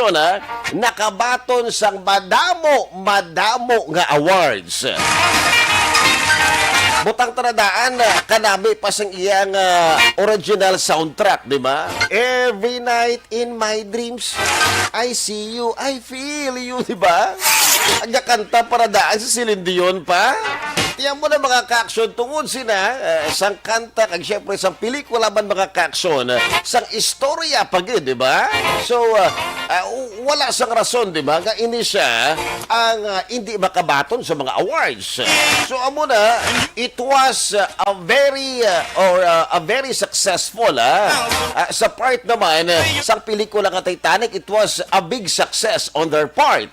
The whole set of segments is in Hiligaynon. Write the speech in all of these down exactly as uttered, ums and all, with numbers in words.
na nakabaton sang madamo, madamo nga awards. Butang ta na daan, ah, kanami pa sang iyang, ah, original soundtrack, di ba? Every night in my dreams, I see you, I feel you, di ba? Ang gakanta para daan si Celine Dion pa. Tiyan mo na, mga ka-aksyon, tungod sina, eh, sang kanta, kag syempre sang pelikula man, mga ka-aksyon, eh, sang istorya pa gid, di ba? So, ah, ah, w- wala sang rason, di ba, nga ini siya ang, ah, hindi makabaton sa mga awards. So, amo na, it was, ah, a very, ah, or, ah, a very successful, ah, ah, sa part naman, ah, sang pelikula nga Titanic, it was a big success on their part.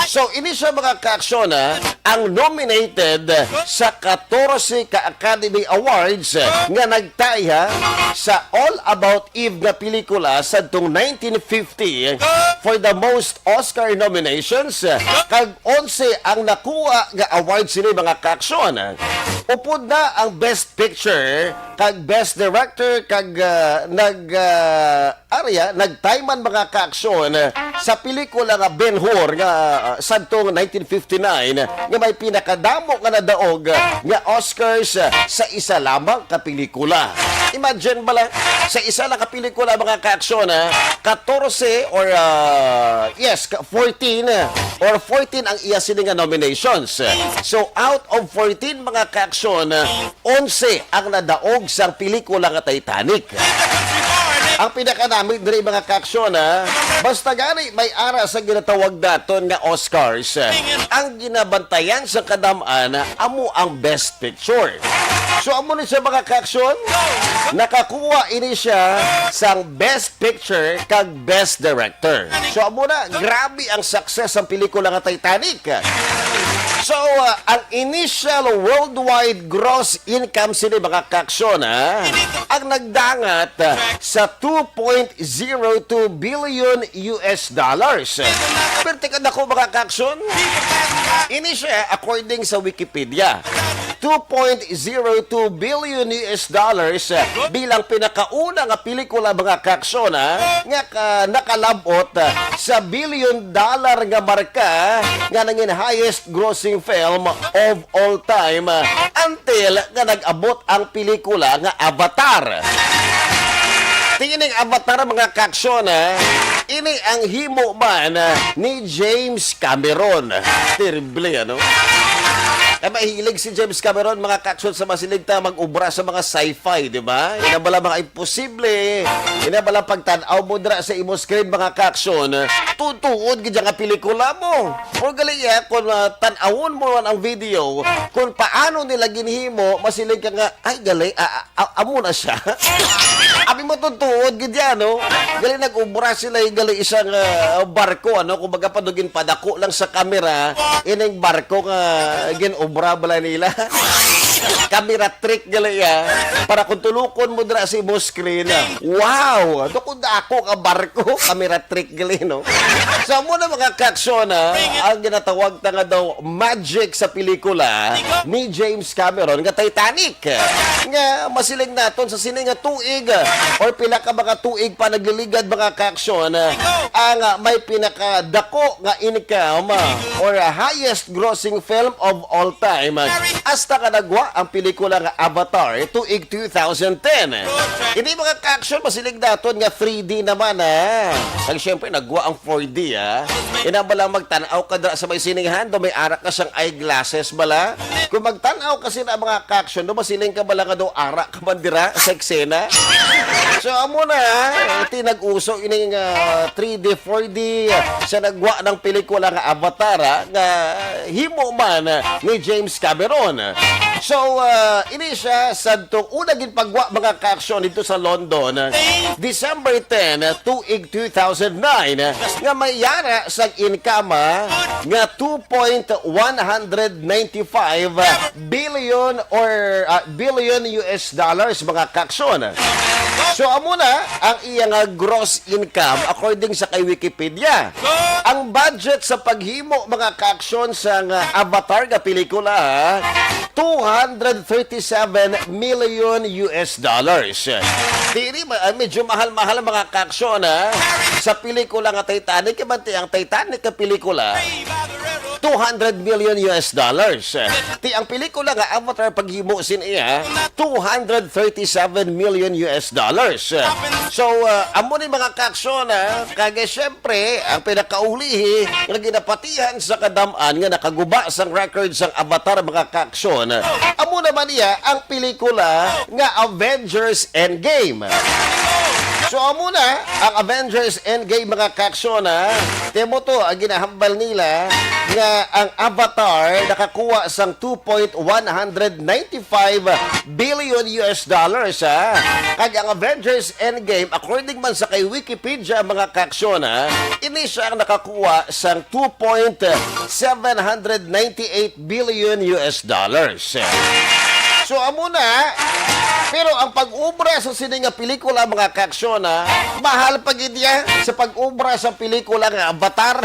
So, ini siya, mga ka-aksyon, ah, ang nominated sa katorse ka Academy Awards nga nagtaya sa All About Eve nga pelikula sadtong nineteen fifty for the most Oscar nominations, kag onse ang nakuha nga award sini, mga ka-aksyon. Upod na ang Best Picture kag Best Director kag, ah, nag, ah, Arya, nagtayman, mga ka-aksyon, sa pelikula nga Ben-Hur nga, ah, sadtong nineteen fifty-nine nga may pinakadamo nga nadaog nga Oscars, ah, sa isa lamang ka pelikula. Imagine bala, sa isa lang ka pelikula, mga ka-aksyon, ah, katorse or, ah, yes, ka- fourteen, ah, or fourteen ang iya sini nga nominations. So, out of fourteen, mga ka-aksyon, ah, onse ang nadaog sang pelikula nga Titanic. Ang pinakanami diri, mga ka-aksyon, ha? Basta gani may ara sa ginatawag naton nga Oscars, ang ginabantayan sa kadam-an amo ang Best Picture. So, amo ni siya, mga ka-aksyon, nakakuha ini siya sang Best Picture kag Best Director. So, amo na, grabe ang success sang pelikula nga Titanic. So, uh, ang initial worldwide gross income sini, mga ka-aksyon, ha, ang nagdangat, uh, sa two point zero two billion U S dollars. Perti ka dako, mga ka-aksyon. Ini siya according sa Wikipedia. Two point zero two billion U S dollars, uh, bilang pinakauna nga pelikula, mga ka-aksyon, ha, nga ka, nakalabot, uh, sa billion dollar nga marka nga nangin highest grossing film of all time, uh, until nga nag-abot ang pelikula nga Avatar. Tingin ning Avatar, mga ka-aksyon, ha? Ini ang himo man, uh, ni James Cameron. Terrible, ano? Kay mahilig si James Cameron, mga ka-aksyon, sa masiling ta mag-obra sa mga sci-fi, di ba? Ina bala mga imposible. Ina bala pagtan-aw mo dira sa imo screen, mga ka-aksyon, tutuod gid nga pelikula mo. Or gali, eh, kung, ah, tan-awon mo man ang video, kung paano nila ginhimo, masiling ka nga, "Ay, gali, ah, ah, ah, amo na siya." Abi mo, tutuod gid yan, no? Gali, nag-obra sila, eh, gali, isang, ah, barko, ano? Kumbaga, padugin padako lang sa kamera, ining barko nga gin-obra bala nila. Camera trick gali, ah. Para kung tulukon mo dira sa imo screen, ah, wow! Dako, dako ka barko, camera trick gali, no? So, amo na, mga ka-aksyon, ah, ang ginatawag ta nga daw magic sa pelikula ni James Cameron nga Titanic. Nga masiling naton sa sini nga tuig, ah, or pila ka mga tuig pa nagliligad, mga ka-aksyon, ah, ang, ah, may pinakadako nga income, ah, or, ah, highest grossing film of all time, ah, hasta nga nagwa ang pelikula nga Avatar tuig two thousand ten. Ini, mga ka-aksyon, masiling naton nga three D naman, ah. Kag syempre, nagwa ang four D, ah. Ina bala magtan-aw ka dira sa may sinehan, do may ara ka sang eyeglasses bala. Kung magtan-aw ka sina, mga ka-aksyon, do masiling ka bala nga do ara ka man dira sa eksena. So, amo na, ah. Iti nag-uso ining, ah, three D, four D, sa nagwa ng pelikula nga Avatar, ah, nga himo man, ah, ni James Cameron. So, ah, ini siya sadtong una ginpagwa, mga ka-aksyon, dito sa London, ah, December ten, ah, tuig two thousand nine, ah, nga may ara sa income, ah, nga two point one hundred ninety-five billion or, ah, billion U S dollars, mga ka-aksyon. So, amo na ang iya nga gross income according sa kay Wikipedia. Ang budget sa paghimo, mga ka-aksyon, sa nga Avatar nga pelikula, two hundred thirty-seven million U S dollars. Ti ini ma-, ah, medyo mahal-mahal, mga kaaksyon, ha? Sa pelikula nga Titanic, kay man ti ang Titanic nga pelikula, two hundred million U S dollars. Ti ang pelikula nga Avatar, paghimo sini, ha, two hundred thirty-seven million U S dollars. So, ah, amo ni, mga kaaksyon, ha? Kag, eh, syempre, ang pinakaulihi nga ginapatihan sa kadam-an nga nakaguba sang record sang Avatar, mga kaaksyon, amo naman niya ang pelikula nga Avengers Endgame. So, amo na ang Avengers Endgame, mga kaaksyon, ha? Ti amo to ang ginahambal nila nga ang Avatar nakakuha sang two point one hundred ninety-five billion U S dollars, ha? Kag ang Avengers Endgame, according man sa kay Wikipedia, mga kaaksyon, ha, ini siya ang nakakuha sang two point seven hundred ninety-eight billion U S dollars. So, amo na. Pero ang pag-obra sa sini nga pelikula, mga kaaksyon, ha, mahal pa gid niya sa pag-obra sa pelikula nga Avatar.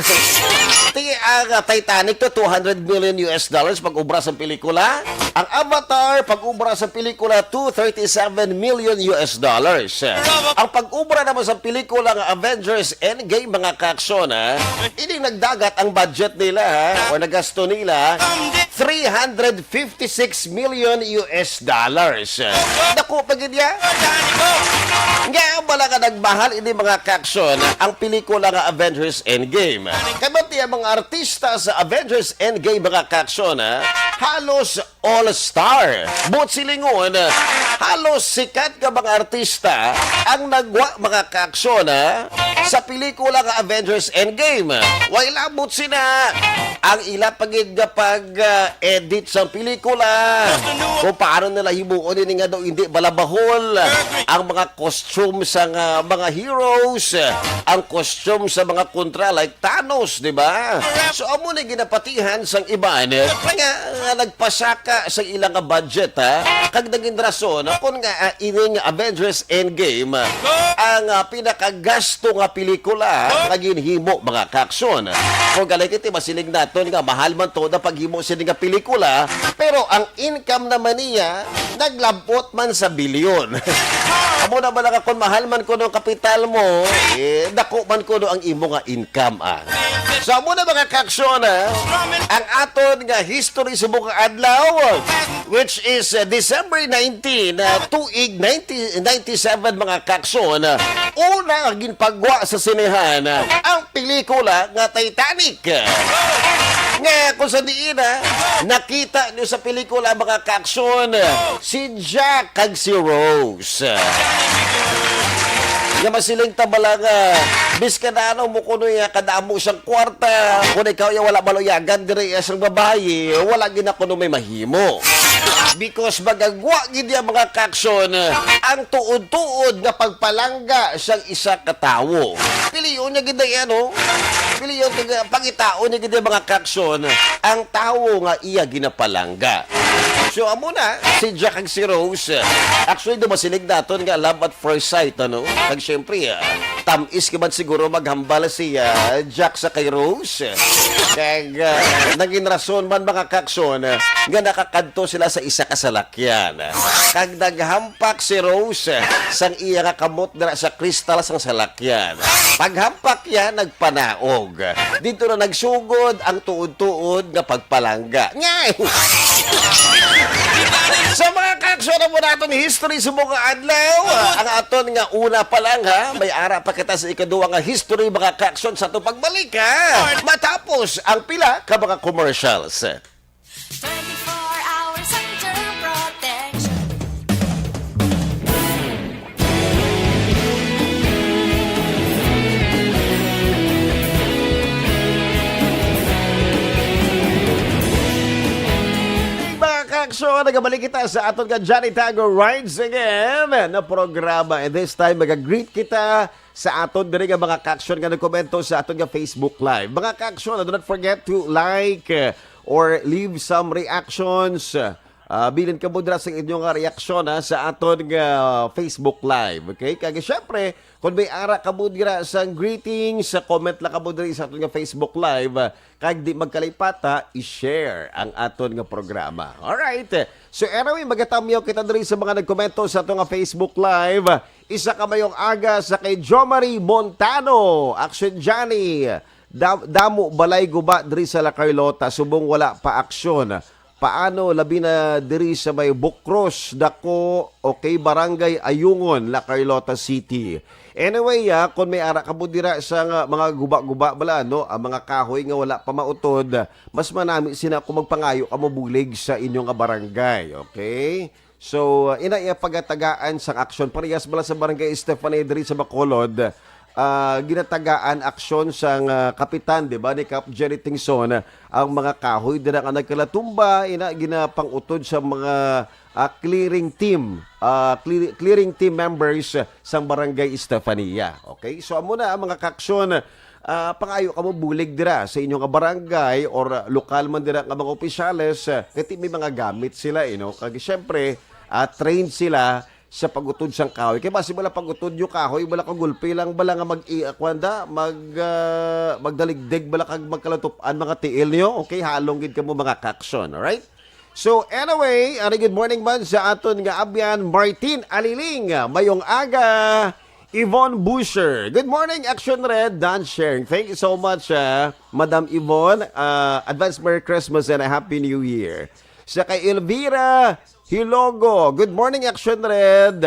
Ti ang, ah, Titanic to, two hundred million U S dollars pag-obra sa pelikula. Ang Avatar, pag-obra sa pelikula, two thirty-seven million U S dollars. Ang pag-obra naman sa pelikula nga Avengers Endgame, mga kaaksyon, ha, ining nagdagat ang budget nila, ha, o nagasto nila, three hundred fifty-six million U S dollars. Dako pa gid ya. Nga bala nga nagmahal ini, mga kaaksyon, ang pelikula nga Avengers Endgame. Kay bati ang mga artista sa Avengers Endgame, mga kaaksyon, ha, halos all-star. Buot silingon, halos sikat nga mga artista ang nagwa, mga kaaksyon, ha, sa pelikula nga Avengers Endgame. Way labot sina ang ila pa gid nga pag, ah, edit sa pelikula. Kung paano nila himuon ini nga daw hindi balabahol ang mga costume sa nga mga heroes, ang costume sa mga kontra, like Thanos, di ba? So, amo na ginapatihan sang iban nga, nga nagpasaka sa ilang budget, ha? Kag naging rason kung nga, ah, ining Avengers Endgame ang, ah, pinakagasto nga pelikula nga ginhimo, mga kaaksyon. Kung galay kiti, masiling naton nga mahal man to na paghimo sini nga pelikula, pero ang income naman niya naglabot man sa bilyon. Amo na ba nga kung mahal man kuno ang kapital mo, eh, dako man kuno ang imo nga income, ah. So, amo na, mga kaaksyon, ah, ang aton nga history subong nga adlaw, which is, uh, December nineteen, uh, tuig nineteen ninety-seven, mga kaaksyon, uh, una nga ginpagwa sa sinehan, uh, ang pelikula nga Titanic. Nga kung sa diin, uh, nakita nyo sa pelikula, mga kaaksyon, uh, si Jack kag si Rose. Nga masiling ta bala nga, bisan ano mo kuno ya kadamo sang kwarta, kung ikaw ya wala maluyagan diri ya sang babayi, wala gid na kuno may mahimo. Because magagwa gid ya, mga kaaksyon, ang tuod-tuod nga pagpalangga sang isa ka tawo. Pilion niya gid na iya, no? Pilion niya, pangitaon niya gid ya, mga kaaksyon, ang tawo nga iya ginapalangga. So, amo na, si Jack kag si Rose. Actually, daw masiling naton nga love at first sight, ano? Kag syempre, ah, tamis ka man siguro maghambal si, ah, Jack sa kay Rose. Kag, ah, naging rason man, mga kaaksyon, ah, nga nakakadto sila sa isa ka salakyan. Kag naghampak si Rose, ah, sang iya nga kamot dira sa kristal sang salakyan. Paghampak iya, nagpanaog. Dito na nagsugod ang tuod-tuod nga pagpalangga. Ngay! Sa mga kaaksyon, amo na aton history subong nga adlaw, ang aton nga una pa lang, ha, may ara pa kita sa ikaduha nga history, mga kaaksyon, sa aton pagbalik, ha, matapos ang pila ka mga commercials. Twenty-four hours under protection. Mga kaaksyon, nagabalik kita sa aton nga Johnny Tango Rides Again na programa. And this time, mag-greet kita sa aton diri nga mga kaaksyon nga nagkomento sa aton nga Facebook Live. Mga kaaksyon, do not forget to like, uh, or leave some reactions. Uh, bilin kamo dira sa inyo nga reaksyon, ha, sa aton nga Facebook Live. Okay? Kag syempre, Kung may ara kamo dira sang greetings, sa comment lang kamo diri sa aton nga Facebook Live, ah, kag di magkalipata, i-share ang aton nga programa. Alright. So anyway, magatamyaw kita diri sa mga nagkomento sa aton nga Facebook Live. Isa ka mayong aga sa kay Jomari Montano, Action Johnny. Dam-, damo balay guba diri sa La Carlota, subong wala pa aksyon. Paano labi na diri sa may Bukros, Dako, o kay Barangay Ayungon, La Carlota City. Anyway, ah, kung may ara kamo dira sa nga mga guba-guba bala, no, ang mga kahoy nga wala pa mautod, mas manami sina kung magpangayo kamo bulig sa inyo nga barangay, okay? So, uh, ina iya pagatagaan sang aksyon. Parehas bala sa Barangay Estefania diri sa Bacolod, ah, ginatagaan aksyon sang, ah, kapitan, di ba, ni Kap Jerry Tingson, ah, ang mga kahoy dira nga nagkalatumba, ina ginapangutod sa mga, ah, clearing team, ah, cle-, clearing team members sang Barangay Estefania. Okay? So, amo na ang mga kaaksyon. Ah, pangayo kamo bulig dira sa inyo nga barangay or, ah, lokal man dira nga mga opisyales, ah, kay ti may mga gamit sila, you know. Kag syempre, ah, trained sila sa pag-utod sang kahoy. Kay basi bala pag-utod nyo kahoy, bala ka gulpi lang bala nga mag-, i-, ah, kuwan da, mag, ah, magdaligdig bala kag magkalatup-an mga tiil nyo. Okay, halong gid kamo mga kaaksyon, alright? So anyway, ari, good morning man sa aton nga abyan, Martin Aliling. Mayong aga, Yvonne Busher. Good morning, Action Red, Dan Sharing. Thank you so much, ah, Madam Yvonne. Ah, advance Merry Christmas and a Happy New Year. Sa kay Elvira Hilogo. Good morning, Action Red.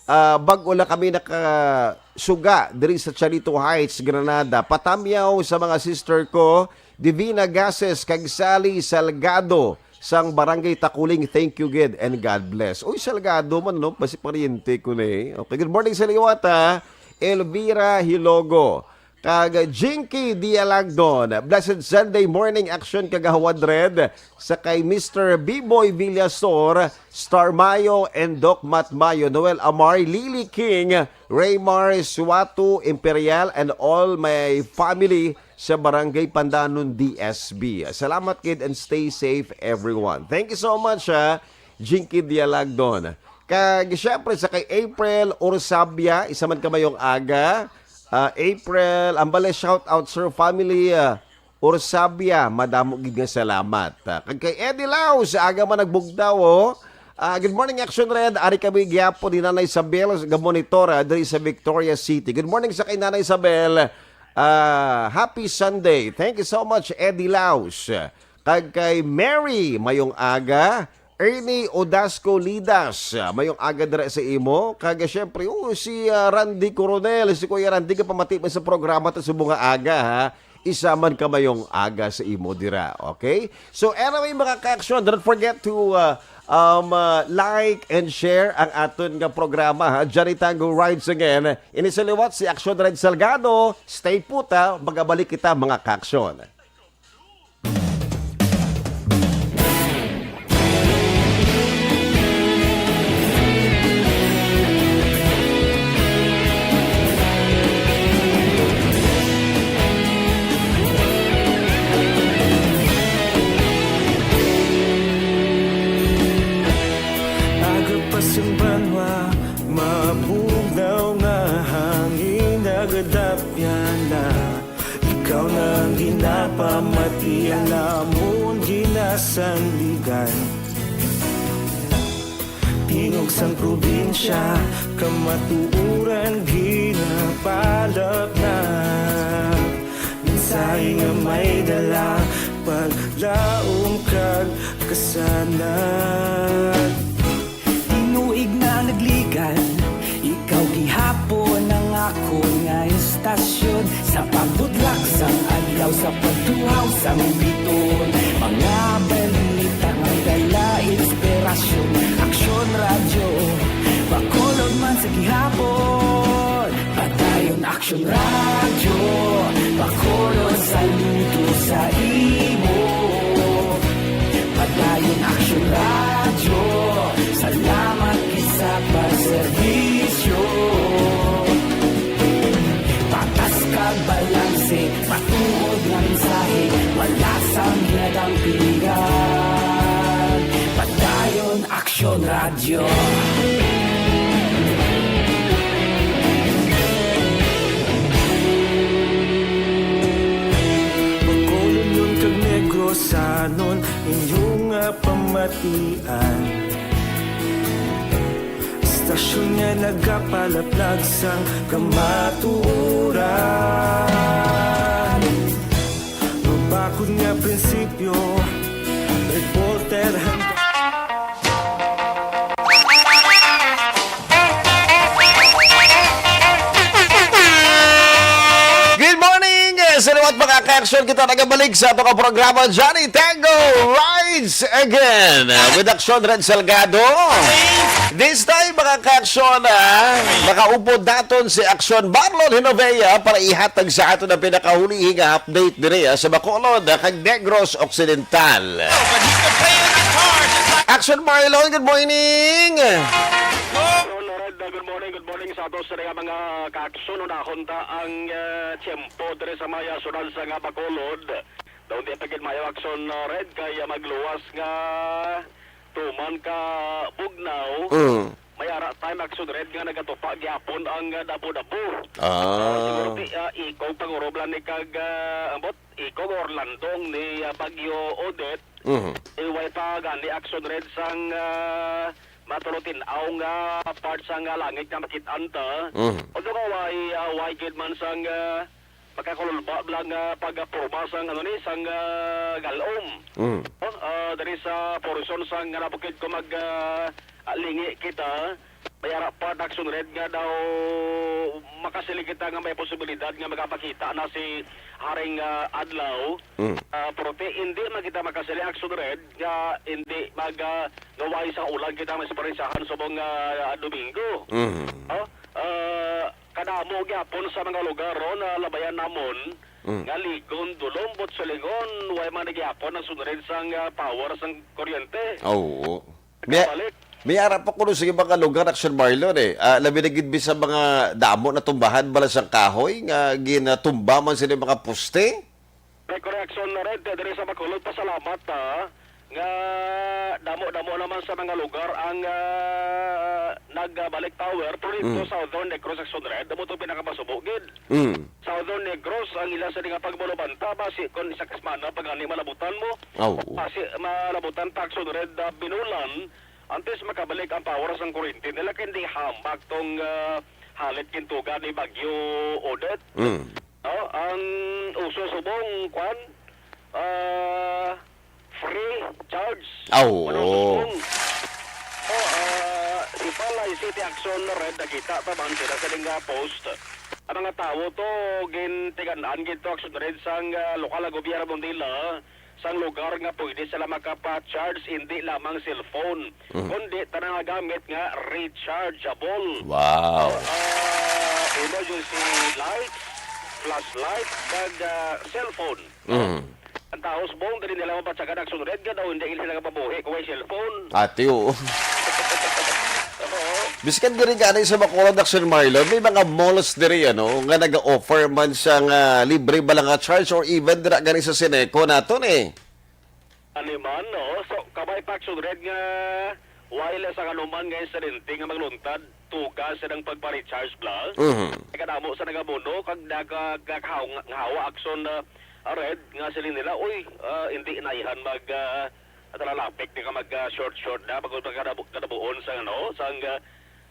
Ah, bag-o lang kami nakasuga diri sa Charito Heights, Granada. Patamyaw sa mga sister ko, Divina Gases kag Sally Salgado sang Barangay Takuling. Thank you gid and God bless. Uy, Salgado man, no? Basi pariente ko na eh. Okay, good morning sa liwat, ha? Elvira Hilogo. Kag Jinky Dialagdon. Blessed Sunday morning action, Kagawad Red. Sa kay Mister B-Boy Villasor, Star Mayo, and Doc Matt Mayo, Noel Amar, Lily King, Raymar Suato Imperial, and all my family sa Barangay Pandanon, D S B. Salamat gid and stay safe, everyone. Thank you so much, ha, Jinky Dialagdon. Kag syempre sa kay April Orsabia, isa man kamayong aga. Ah, April, ang bale, shout out, Sir Family, ah, Orsabia, madamo gid nga salamat. Ah, kag kay Eddie Lau, sa aga man nagbugdaw, oh. Ah, good morning, Action Red. Ari kami gihapon ni Nanay Isabel, gamonitora diri sa Victoria City. Good morning sa kay Nanay Isabel. Ah, happy Sunday. Thank you so much, Eddie Laus. Kag kay Mary, mayong aga. Ernie Odasco Lidas, ah, mayong aga dira sa imo. Kag, ah, syempre, oh, si, ah, Randy Coronel, si Kuya Randy, kapamati man sa programa ta subong nga aga, ha. Isa man ka mayong aga sa imo dira, okay? So, anyway, mga ka-action, don't forget to, ah, um, ah, like and share ang aton nga programa, ha. Johnny Tango rides again. Ini sa liwat si Action Red Salgado. Stay put, ha. Magabalik kita, mga ka-action. Aga pa sing banwa, mabugnaw nga hangin, nagadapyan na. Ikaw na ang ginapamati, ang amon ginasandigan. Tingog sang probinsya, kamatuoran ginapalapnag. Mensahe nga may dala, paglaom kag kasanag. Tinuig na nagligan, ikaw gihapon ang akon nga istasyon. Sa pagbudlak sang adlaw, sa pagtuhaw sang biton, mga balita nga may dala inspirasyon. Aksyon Radyo, Bacolod man sa gihapon. Padayon Aksyon Radyo, Bacolod, saludo sa imo. Padayon Aksyon Radyo, salamat gid sa pagserbisyo. Patas kag balanse, matuod nga mensahe, wala sang ginadampingan. Padayon Aksyon Radyo. Sanon inyong nga pamatian. Istasyon nga nagapalaplag sang kamatuoran. Mabakod nga prinsipyo, reporter handa. Good morning! Sa liwat mga ka-aksyon, kita nagabalik sa ato ka programa, Johnny Tango Rides Again, uh, with Aksyon Red Salgado. This time, mga ka-aksyon, uh, makaupod naton si Aksyon Marlon Hinovea para ihatag sa aton ang pinakahuli nga update diri, uh, sa Bacolod, uh, kag Negros Occidental. Aksyon Marlon, good morning! Good morning, good morning sa ato sa mga ka-aksyon. Unahon ta ang, uh, tiyempo diri sa maya sunod sa nga Bacolod. Daw di pa gid maayo Aksyon, uh, Red kay, uh, magluwas nga tuman ka bugnaw. Mm. May ara time Aksyon Red nga nagatupa gyapon ang, uh, dabo-dabo. Ah. Ah, siguro ti, uh, ikog pangurob lang ni kag, uh, ambot, ikog or landong ni, uh, Bagyo Odette. Mhm. Eh, way pa gani Aksyon Red sang, uh, matulotin-aw nga part sang, uh, langit nga makit-an ta. Mhm. Although nga way, uh, way gid man sang, uh, makakululba lang nga pagkaporma sang, ano ni, sang, ah, galom. Mm. Oh, ah, diri sa portion sang nga nabukid ko mag, ah, ah, lingi kita, may ara pa Aksyon Red nga daw makasiling kita nga may posibilidad nga magapakita na si Haring, ah, Adlaw. Mm. Ah, pero ti, hindi man kita makasiling Aksyon Red nga hindi mag, ah, nga way sa ulan kita may esperansahan subong, ah, Domingo. Mm. Oh, ah, kadamo gyapon sa mga lugar ron na labayan namon, mm, nga Ligon, Dolombo, Silingon, way man gyapon ang sunred sang, ah, power sang kuryente. Oo. May, nagabalik. May ara pa kuno sa mga lugar, Aksyon Marlon, eh. Ah, labi na gid sa mga damo na tumbahan bala sang kahoy nga ginatumba man sila mga poste. May correction na rin, diri sa Bacolod, pasalamat, ha, nga damo-damo naman sa mga lugar ang, ah, nagbalik power, pero dito, mm, Southern Negros, Aksyon Red, damo itong pinakamasubo, gid. Mm. Southern Negros, ang ila sa nga pagmonumanta, basi kung isa ka semana pa gani malabutan mo. Ah, oo. Basi malabutan ta, Aksyon Red, ah, Binulan, antes makabalik ang power sang kuryente nila, kay hindi hamak tong, ah, halit gintuga ni Bagyo Odette. Mm. No? Ang uso subong, kwan, ah, free charge. Ah, oo. Ano, subong? Oh, ah, si Palay City Aksyon Red, nakita ta man sila sa nga post. Ang mga tawo to, gintigan-an gid to Aksyon Red sang, ah, lokal nga gobyerno nila, sang lugar nga pwede sila makapa-charge, hindi lamang cellphone, mhm, kundi tanan nga gamit nga rechargeable. Wow. Ah, emergency lights, flashlight, kag, ah, cellphone. Mhm. Ang tawo subong, dili nila mabatyagan Aksyon Red nga daw hindi sila kapabuhi kung may cellphone. Ati, oo. Oo. Biskan diri gani sa Bacolod, Aksyon Marlon, may mga malls diri, ano, nga nag-offer man sang libre bala nga charge or even dira gani sa Ceneco naton, eh. Ani man, no? So, kabay pa Aksyon Red nga wireless ang anuman nga insidente nga magluntad, tuga sa nang pagpa-recharge bala. Mhm. Kadamo sa nagabuno, kag naga-, nagahaw-, ngahawa Aksyon, ah, Red, nga siling nila, "Uy, ah, hindi inayhan mag, ah, talalapik, di ka mag, ah, short, short na, pag kadabu-, kadabuon sa, ano, sang, ah,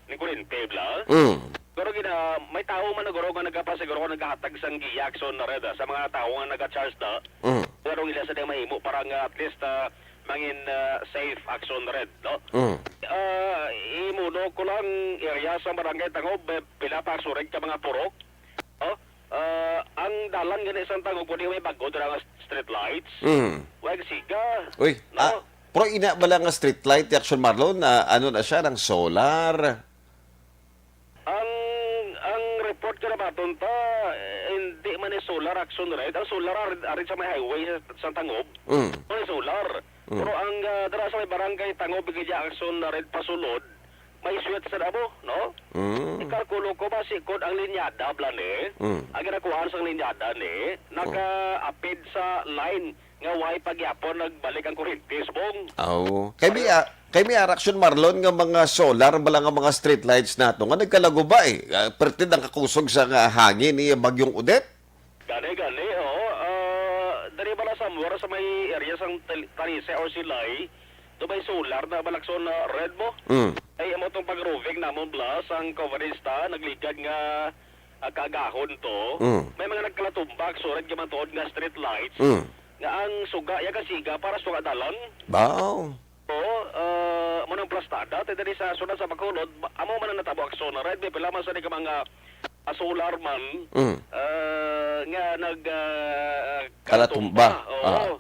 ni kuryente bala." Mm. Pero gina-, may tawo man na guro nga nagapasiguro nga nagahatag sang giya Aksyon Red, ah, sa mga tawo nga naga-charge na. Mm. Pero ila sa di mahimo para nga at least, ah, mangin, ah, safe Aksyon Red, no? Mm. Ah, imuno ko lang area sa Barangay Tangob, eh, pila pa Aksyon Red ka mga purok, no? Ah, ang dalan gani sa Tangob, kundi may bago dira nga street lights. Mm. Way siga, uy, no? Ah, pero ina bala nga street light, Aksyon Marlon, na ano na siya, ng solar? Ang, ang report ka na baton ta, eh, hindi man ni solar Aksyon Red. Ang solar ari, ari sa may highway sa, sa Tangob. Mm. May solar. Mm. Pero ang, ah, dira sa may barangay Tangob, Bigaya Aksyon Red pasulod, may switch sa damo, no? Mm. Ikalkulo ko ba, sikod ang linyada, bala ni? Mm. Ang ginakuhaan sa linyada ni, mm, nakaapid sa line nga way pagyapon nagbalik ang kuryente, subong. Aw. Kay may, ah, kay may ara Aksyon Marlon nga mga solar bala nga mga street lights nato nga nagkalaguba, eh. Ah, perti nakakusog sa nga hangin ni Bagyong Odette. Gani, gani, oo. Ah, Di ba na somewhere sa may area sang Tal-, Talisay or Silay, do may solar na balakson na red mo? Mm. Ay, amo tong pag-roving namon bala sang coverage ta, nagligad nga, ah, kaagahon to. Mm. May mga nagkalatumba, so red ka man tuod nga street lights, Mm. nga ang suga, ya kasiga para suga dalan. Wow. Oo, ah, mo nang plastada, te diri sa sudan sa Bacolod, ba-, amo man ang natabo ang solar, right? May pila man sa di ka mga, ah, solar man, Mm. ah, nga nag, ah, Kalatumba. kalatumba. Oo. Ah.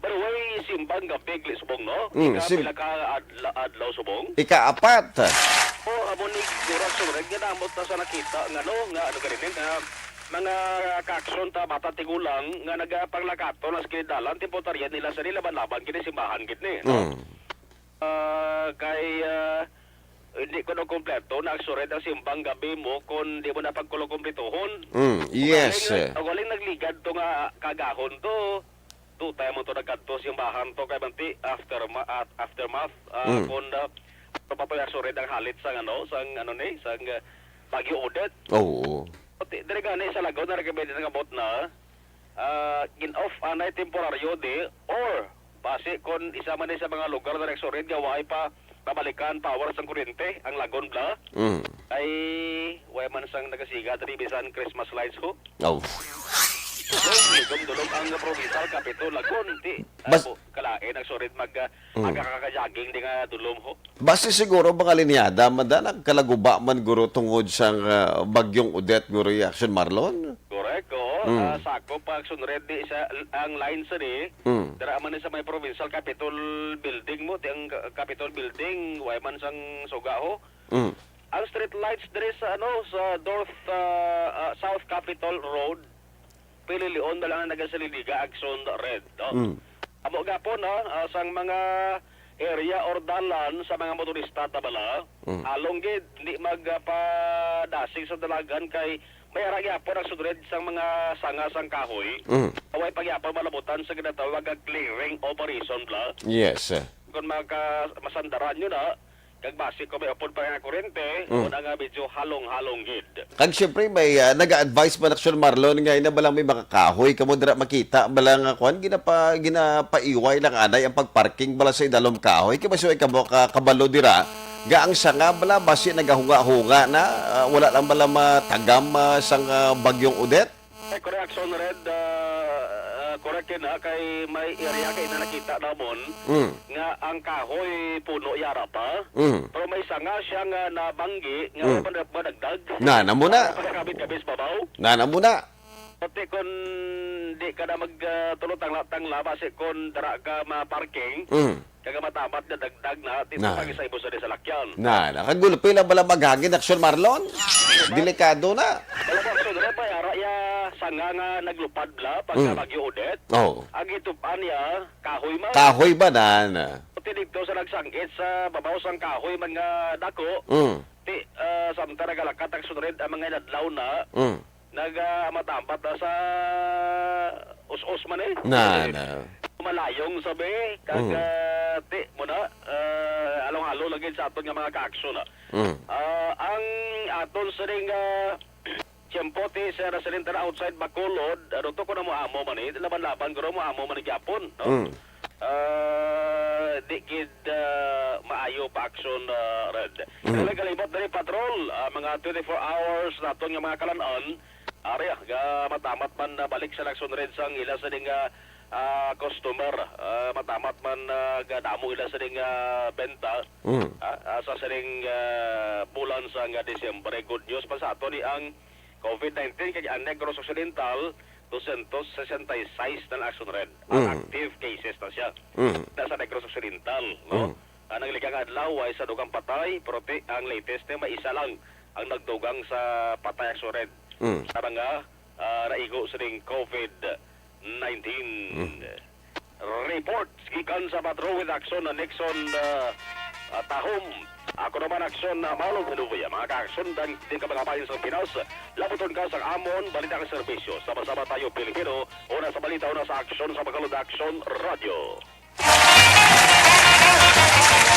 Pero way simbang gabi, gali subong, no? Mm, Ika sim- pila ka adla-, adlaw subong? Ikaapat. Oo, amo ni Gura Sureg, nga namot na sa nakita, nga, no, nga, ano, ganun, nga, mga kaaksyon ta, bata tigulang, nga nagapanglakaton na sa kinidalan, tipo tarian nila sa nilaban-laban, kini simbahan, gid ni, no? Mm. Ah, kay, ah, hindi ko na kompleto na aksured ang simbang gabi mo kung di mo na pagkulo kumplituhon. Mm, yes. Ugaling, ugaling nagligad to nga kagahon to. Tutay mo to nagkadto simbahan to kay banti after ma-, at aftermath, ah, Mm. kung, ah, ano pa to aksured ang halit sang ano, sang ano ni, sang, ah, Bagyo Odette. Oo. Pati, diri gani sa Lagaw na recommended nga bot na, ah, gin-off anay temporaryo di, or basi kon isa man ni sa mga lugar na nagsurid nga waay pa pabalikan power sang kuryente ang Lagon bala. Mm. Ay, way man sang nagasiga diri bisan Christmas lights ho. Oh. Dulom, dulom ang provincial capital Lagon, ti. Bas- Ay, po, kalain ang surid mag, ah, Mm. aga ka jogging di nga dulom ho. Basi siguro mga linyada man da, nagkalaguba man guro tungod sang, ah, Bagyong Odette guro, Action Marlon? Correct, oo. Mm. Ah, sakop pa, Action Red, di sa, ang line sa di, Mm. dira man ni sa may provincial capitol building mo, di ang ca-, capitol building, way man sang suga ho. Mm. Ang street lights diri sa, ano, sa North, ah, ah, South Capitol Road, Pililion na lang ang nagasaliliga, Action Red, no? Mm. Amo gapon, no, ah, sang mga area or dalan sa mga motorista ta bala, Mm. along gid, hindi magpadasig sa dalagan kay may ara gyapon ang sudred sang mga sanga sang kahoy. Mm. Away pa gyapon malabutan sa ginatawag nga clearing operation, bla. Yes, eh. Kung maka-, masandaran nyo na, kag basi kung may upod pa nga kurente, Mm. una nga medyo halong-halong gid. Kag siyempre, may, ah, nag-a-advise man, Action Marlon, nga ina ba lang may mga kahoy kamo dira makita, ba lang nga kuan, ginapa-, ginapaiway lang anay ang pagparking bala sa idalom kahoy. Kay basi kamo ka-, kabalo dira, nga ang sanga bala, basi nagahunga-hunga na, ah, wala lang bala matagam, ah, sang, ah, Bagyong Odette? Ay, correct, Action Red, ah, ah, correct yun, ha, kay may area kay na nakita namon Mm. nga ang kahoy puno yara pa. Mm. Pero may sanga siya nga nabanggi nga Mm. wala pa na-, madagdag. Na, na muna. Wala pa nakabit-kabit sa babaw. Na, na muna. Pati kung di ka na mag, ah, tulo tangla-tangla, basi kung dara ka ma-parking, Mm. kag matamat nga dagdag na, dito Na. pag isa ibo sa salakyan. Na, nakagulpi lang bala maghangin, Action Marlon. Diba? Delikado na. Wala ba, Action Red, may ara ya sanga nga naglupad la pag Mm. Bagyo Odette? Oo. Ang gitupan niya, kahoy man. Kahoy ba na, na? Pati dito sa nagsangit sa babaw sang kahoy man nga dako, Mm. ti, ah, samtang nagalakat ang Action Red ang mga inadlaw na, Mm. nagamatambat na sa us-us man eh. Na, na. Malayong sabi, kag, Mm. ah, ti, mo na, ah, along-along lagi sa aton nga mga kaaksyon, ah. Mm. Ah, ang aton sining, ah, tiyempo, ti, sa residente na outside Bacolod, ano to, kung mo amo man eh, laban-laban, guro mo amo man eh gyapon, no? Mm. Ah, di gid, ah, maayo pa aksyon, ah, Red. Mm. Pero nagkalimot na rin patrol, ah, mga twenty-four hours naton nga mga kalan-an, ari, ah, ga matamat man na balik sa Lacson Red sang ila sa ding, ah, ah, customer. Ah, matamat man, ah, ga damo ila sa ding, ah, benta. Mm. Ah, ah, sa sining, ah, bulan sang, ah, Disyembre. Good news pa sa ato ni ang COVID nineteen kay ang Negros Occidental, dosyentos sesenta y seis na ang Lacson Red. Ang Mm. active cases na siya. Mm. Nasa Negros Occidental, no? Mm. Ang naglikang adlaw ay sa dugang patay, pero ti-, ang latest ni may isa lang ang nagdugang sa patay, Lacson Red. Mm. Sa mga, ah, naigo sining COVID nineteen. Mm. Report gikan sa Patrol with Action na Nixon, ah, ah, Tahom. Ako naman, Action na Marlon Sinubuya. Mga ka-action, dan din ka mga bayan sa Pinas. Labuton ka sa amon, balita ang serbisyo. Sama-sama tayo, Pilipino. Una sa balita, una sa aksyon, sa Bacolod Action Radio.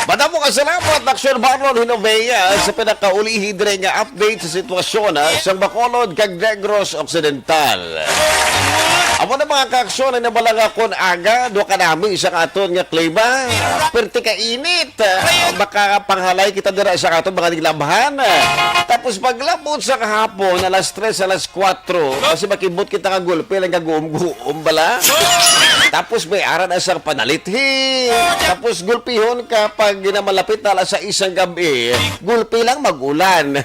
Madamo nga salamat, Action Marlon Hinovea, sa pinakaulihi dire nga update sa sitwasyon, ha, sa Bacolod kag Negros Occidental. Amo na, mga kaaksyon, ay nabalang akon aga, duha ka nami sa aton nga klima. Perti ka init. Ah, makapanghalay kita dira sa aton mga nilabhan. Tapos paglabot sa kahapon, alas tres, alas kuwatro, kasi makibot kita nga gulpi lang nga guom-guom bala. Tapos may ara na sang panalithi. Tapos gulpihon ka pag ginamalapit na alas sais sang gabi, gulpi lang mag-ulan.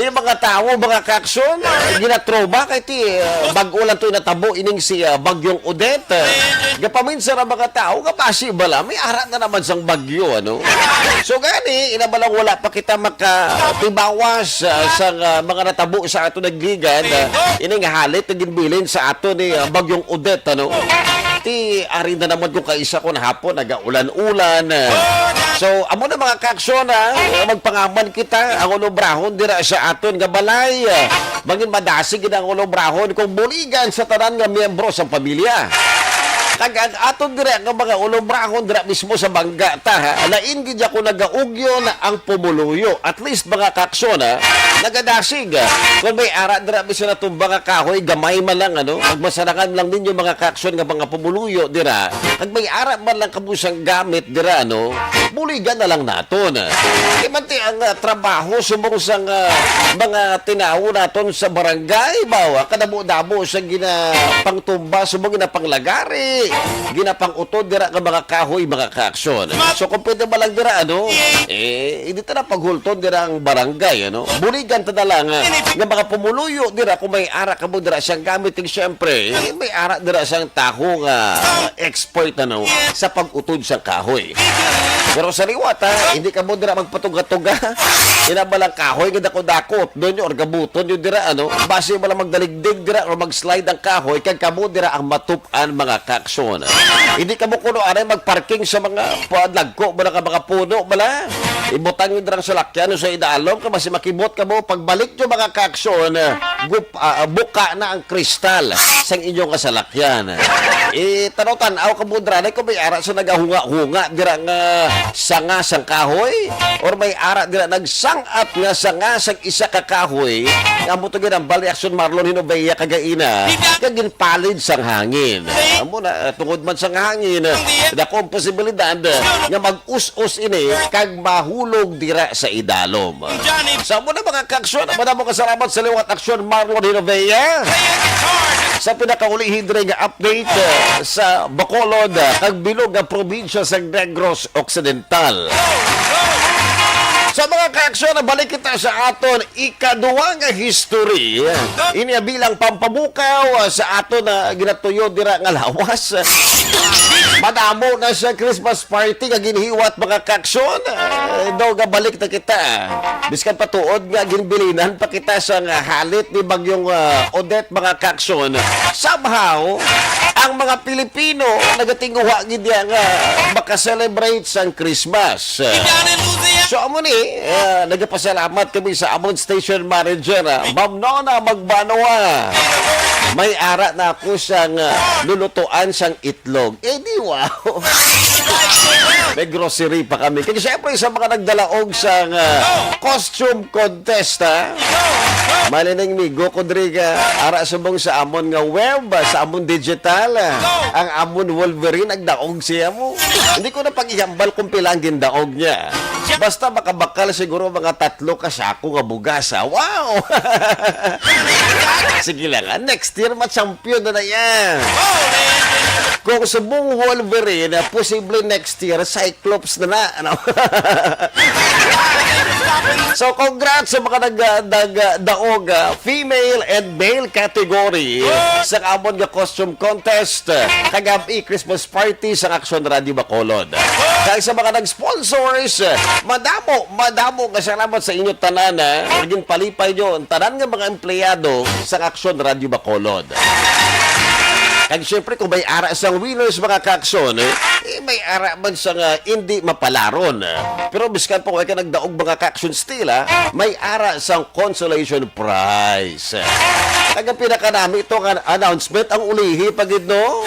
Yung mga tawo, mga kaaksyon, ginatroba kay ti, uh, bag-o lang to inatabo ining si, uh, Bagyong Odette. Gapaminsan ang mga tawo nga basi bala may ara na naman sang bagyo, ano? So gani, ina bala wala pa kita makatibawas, uh, sang, uh, mga natabo sa ato nagligan, uh, ining halit nga ginbilin sa ato ni, uh, Bagyong Odette, ano? Ti ari na naman ko kaisa kon hapon nagaulan-ulan. So, amo na, mga kaaksyon, ha? Magpangaman kita ang ulobrahon dira sa aton nga balay. Mangin madasig gid ang ulobrahon kung buligan sa tanan nga miyembro sa pamilya. Kag ang aton dira nga mga ulobrahon dira mismo sa bangga ta, ha? Lain gid ako nagaugyon ang pumuluyo. At least, mga kaaksyon, ha? Nagadasig, ha? Kung may ara dira bisan natumba nga kahoy, gamay man lang, ano? Pagmasarangan lang ninyo, mga kaaksyon, nga mga pumuluyo dira. Kag may ara man lang kamo sang gamit dira, no? Buligan na lang naton. Kay man ti ang, ah, trabaho subong sang, ah, mga tinawo naton sa barangay, bawa kadamo-damo sa ginapangtumba, subong ginapanglagari, ginapang-utod dira nga mga kahoy, mga kaaksyon. So, kung pwede ba lang dira, ano? Eh, hindi ta na paghulton dira ang barangay, ano? Buligan ta na lang, ah, nga mga pumuluyo dira kung may ara kamo dira sang gamit, ing siyempre, eh, may ara dira sang taho nga expert, ano, sa pag-utod sang kahoy. Pero sa liwat, ha, hindi kamo dira magpatuga-tuga. Ina bala ang kahoy nga dako-dako, utdon nyo or gabuton nyo dira, ano? Basi bala magdaligdig dira or mag-slide ang kahoy, kag kamo dira ang matup-an, mga kaaksyon. Hindi kamo kuno anay magparking sa mga padlagko, bala ka mga puno, bala. Ibutang nyo dira ang salakyan sa idalom, kay basi makibot kamo. Pagbalik nyo, mga kaaksyon, gup-, ah, buka na ang kristal sang inyo nga salakyan. Itanaw-tanaw kamo dira, anay, kung may ara sa nagahunga-hunga dira nga sanga sang kahoy, or may ara dira nagsang-at nga sanga sang isa ka kahoy, nga amo to ginambal ni Aksyon Marlon Hinovea kagaina, nga ginpalid sang hangin. Amo na, tungod man sang hangin, dako ang posibilidad nga mag-us-os ini kag mahulog dira sa idalom. Sa amo na, mga kaaksyon, madamo nga salamat sa liwat, Aksyon Marlon Hinovea, sa pinakaulihi diri nga update, uh, sa Bacolod, uh, kag bilog nga probinsya sa Negros Occidental. Sa mga kaaksyon, balik kita sa aton ikaduha nga history. Ini bilang pampabukaw, uh, sa aton na ginatuyo dira nga lawas. Madamo na sa Christmas party nga ginhiwat, mga kaaksyon. Uh, daw gabalik na kita. Biskan patuod nga ginbilinan pa kita sa nga halit ni Bagyong, uh, Odette, mga kaaksyon. Somehow, ang mga Pilipino nagatinguha gid niya nga maka-celebrate sang Christmas. So, amo ni, ah, nagapasalamat kami sa amon station manager, ah, Ma'am Nona Magbanwa. May ara na ako sang, ah, lulutuan sang itlog. Eh, di wow. May grocery pa kami. Kaya syempre, sa mga nagdalaog sang, ah, costume contest, ha? Malining migo ko diri ka, ara subong sa amon nga web, sa amon digital, ang amon Wolverine, nagdaog siya mo. Hindi ko na pag-ihambal kung pila ang gindaog niya. Basta makabakal siguro mga tatlo ka sako nga bugas, ha? Wow! Sige lang, ha? Next year, ma-champion na na yan. Kung subong Wolverine, posible next year, Cyclops na na, ano? So, congrats sa mga nag-, nag-, daog, ah, female and male category sa amon nga costume contest, ah, kag-ab-i Christmas party sa Aksyon Radio Bacolod. Kag sa mga nag-sponsors, ah, madamo, madamo nga salamat sa inyo tanan, ah. Naging palipay nyo ang tanan nga mga empleyado sa Aksyon Radio Bacolod. Kag syempre, kung may ara sang winners, mga kaaksyon, eh, eh, may ara man sa nga hindi mapalaron. Pero biskan pa kung ka nagdaog, mga kaaksyon, still, ah, may ara sang consolation prize. Kag ang pinakanami ito nga announcement, ang ulihi pa gid, no?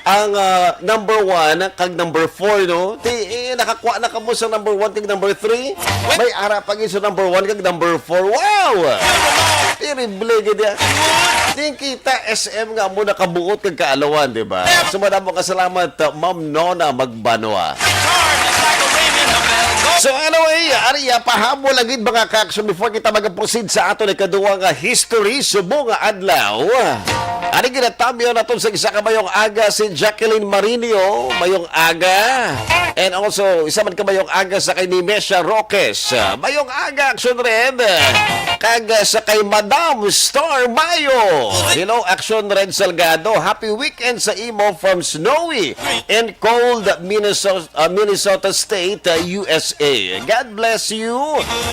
Ang, ah, number one kag number four, no? Ti, eh, nakakuha na kamo sa number one kag number three. May ara pa gid sa number one kag number four. Wow! Terrible gid ya. Di kita S M nga mo nakabuot kag kaalawan, di ba? So, madamo ka salamat, uh, Ma'am Nona Magbanwa. So, anyway, ari, ah, pahabol lang gid, mga ka-action, before kita mag-proceed sa aton ikaduha nga history, subong nga adlaw. Ari, ginatamyaw naton sa isa ka mayong aga si Jacqueline Marinio, mayong aga. And also, isa man ka mayong aga sa kay Nimesha Roques. Mayong aga, Action Red. Kag, uh, sa kay Madam Star Mayo. Hello, Action Red Salgado. Happy weekend sa imo from snowy and cold Minnesota, uh, Minnesota State, uh, U S A. God bless you